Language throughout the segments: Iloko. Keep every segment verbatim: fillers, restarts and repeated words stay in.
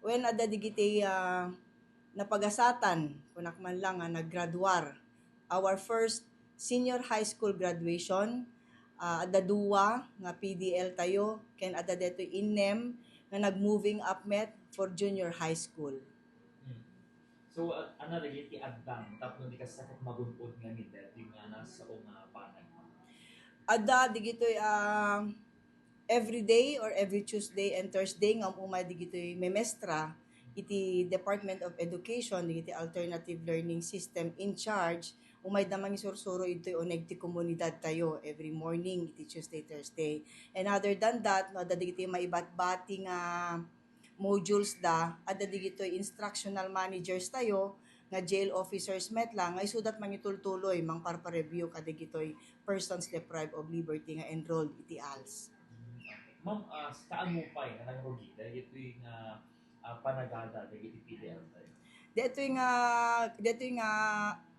Wen, adda digiti, ah, napagasatan, kunak man lang nga naggraduar. Our first senior high school graduation, ah, adda dua nga P D L tayo, ken adda detoy innem nga nag-moving up met for junior high school. So, uh, ano lagi ti addang tapno di kasta ket magun-od ngamin daytoy nga nasao nga banag? Adda digitoy, ah, every day or every Tuesday and Thursday nga umay digitoy memestra iti Department of Education, digiti alternative learning system in charge, umayda mangisursuro itoy uneg ti komunidad tayo every morning iti Tuesday, Thursday. And other than that, no, adda digitoy maibatbati nga modules da, adda digitoy instructional managers tayo nga jail officers met lang nga isudat mangitultuloy, mangparpareview kadigitoy persons deprived of liberty nga enrolled iti ALS. Ma'am, ah, kaano pay nga nangrugi daytoy nga, ah, panagada dagiti P D L tayo? Daytoy nga, daytoy nga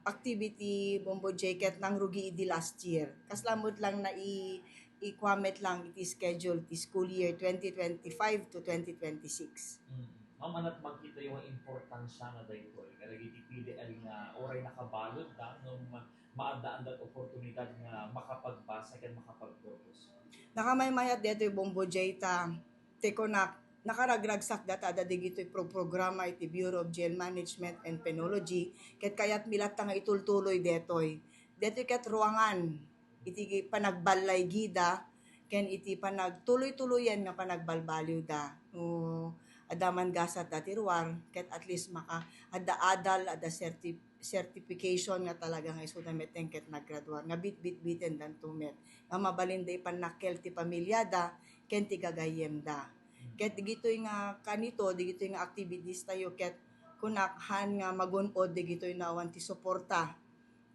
activity, Bombo J, ket nangrugi idi last year. Kasla met lang na i-, ikua met lang iti schedule ti school year twenty twenty-five to twenty twenty-six. Mm. Ma'am, anat makita yung importansya nga daytoy kadagiti P D L nga oray nakabalud da ngem ma-, maaddaanda oportunidad nga makapagbasa ken makapagkursos. Nakamaymayat daytoy, Bombo J, ta ti kunak, nakaragragsak data da digitoy pro-, programa iti Bureau of Jail Management and Penology, ket kayatmi latta nga itultuloy detoy. Detoy ket ruangan iti panagballay gida, ken iti panagtuloy-tuloyan nga panagbalbaliw da. No, adda man gasat da ti ruar, ket at least maka, adda adal, adda certi-, certification nga talaga nga isuda met ket naggraduar, nga bitbitbiten danto met. Nga mabalin da ipannakkel ti pamilyada, ken ti gagayyemda. Ket digitoy nga kanito, digitoy nga activities tayo, ket kunak han nga magun-od digitoy nga awan ti suporta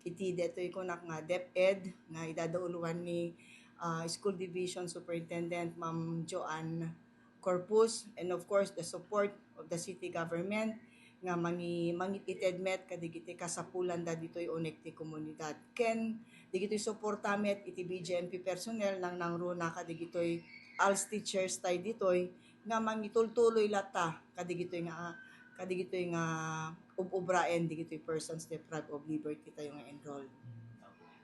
iti detoy kunak nga DepEd nga idadauloan ni, ah, School Division Superintendent Ma'am Joanne Corpus, and of course, the support of the city government nga mangi-, mangit-ited met kadigiti kasapulanda ditoy uneg ti komunidad. Ken digitoy suporta met iti B J M P personnel nangnangruna kadigitoy ALS teachers tay ditoy nga mangitultuloy latta kadigitoy nga, kadigitoy nga ub-ubraen digitoy persons deprived of liberty tayo nga enrolled.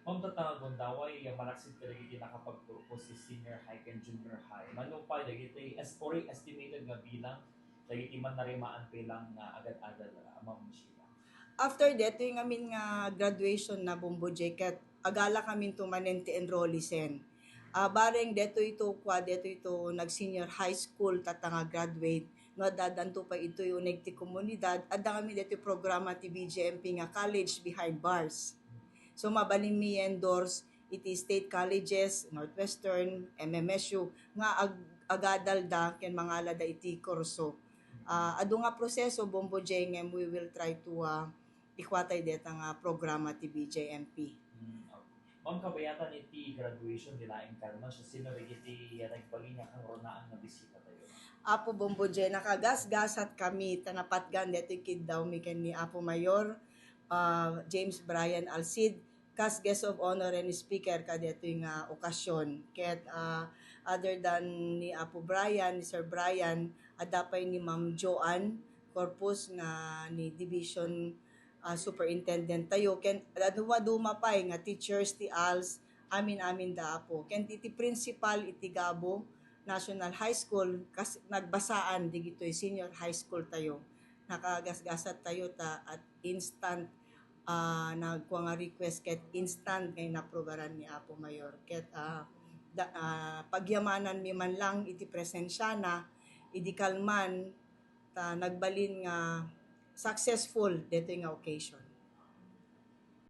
Ma'am, tatta nga gundaway, malaksid kadagiti nakapagkursos ti senior high ken junior high, mano pay dagiti es-, or estimated nga bilang dagiti mannarimaan pay lang nga agad-adal, ah, Ma'am Sheila? After detoy ngamin nga graduation na, Bombo J, ket agala kaminto manen ti enrollees-en. Ah, bareng detoy to, kua, detoy to nag-senior high school tatta nga graduate, no, adda danto pay itoy uneg ti komunidad, adda ngamin detoy programa ti B J M P nga College Behind Bars. So, mabalinmi i-endorse iti state colleges, Northwestern, M M S U, nga ag-, agadalda ken mangalada iti kurso. Ah, adu nga proseso, Bombo J, ngem we will try to, ah, ikuatay deta nga programa ti B J M P. Hmm, okay. Ma'am, kabayatan iti graduation ni laeng kalman, siasino dagiti nagbalin nga kangrunaan nga bisita tayo? Apo Bombo J, nakagasgasat kami ta napatgan detoy kiddawmi ken ni Apo Mayor, ah, James Brian Alcid, kas guest of honor and speaker kadetoy nga okasyon. Ket, ah, other than ni Apo Brian, ni Sir Brian, adda pay ni Ma'am Joanne Corpus nga ni Division, ah, Superintendent tayo. Ken aduma-duma pay nga teachers ti ALS, amin-amin da, Apo. Ken iti principal iti Gabo National High School, kas-, nagbasaan digitoy senior high school tayo. Nakagasgasat tayo ta at instant, ah, nagkua nga request ket instant nga inaprubaran ni Apo Mayor. Ket, ah, da-, ah, pagyamananmi man lang iti presensiana, idi kalman, ta nagbalin nga successful detoy nga occasion.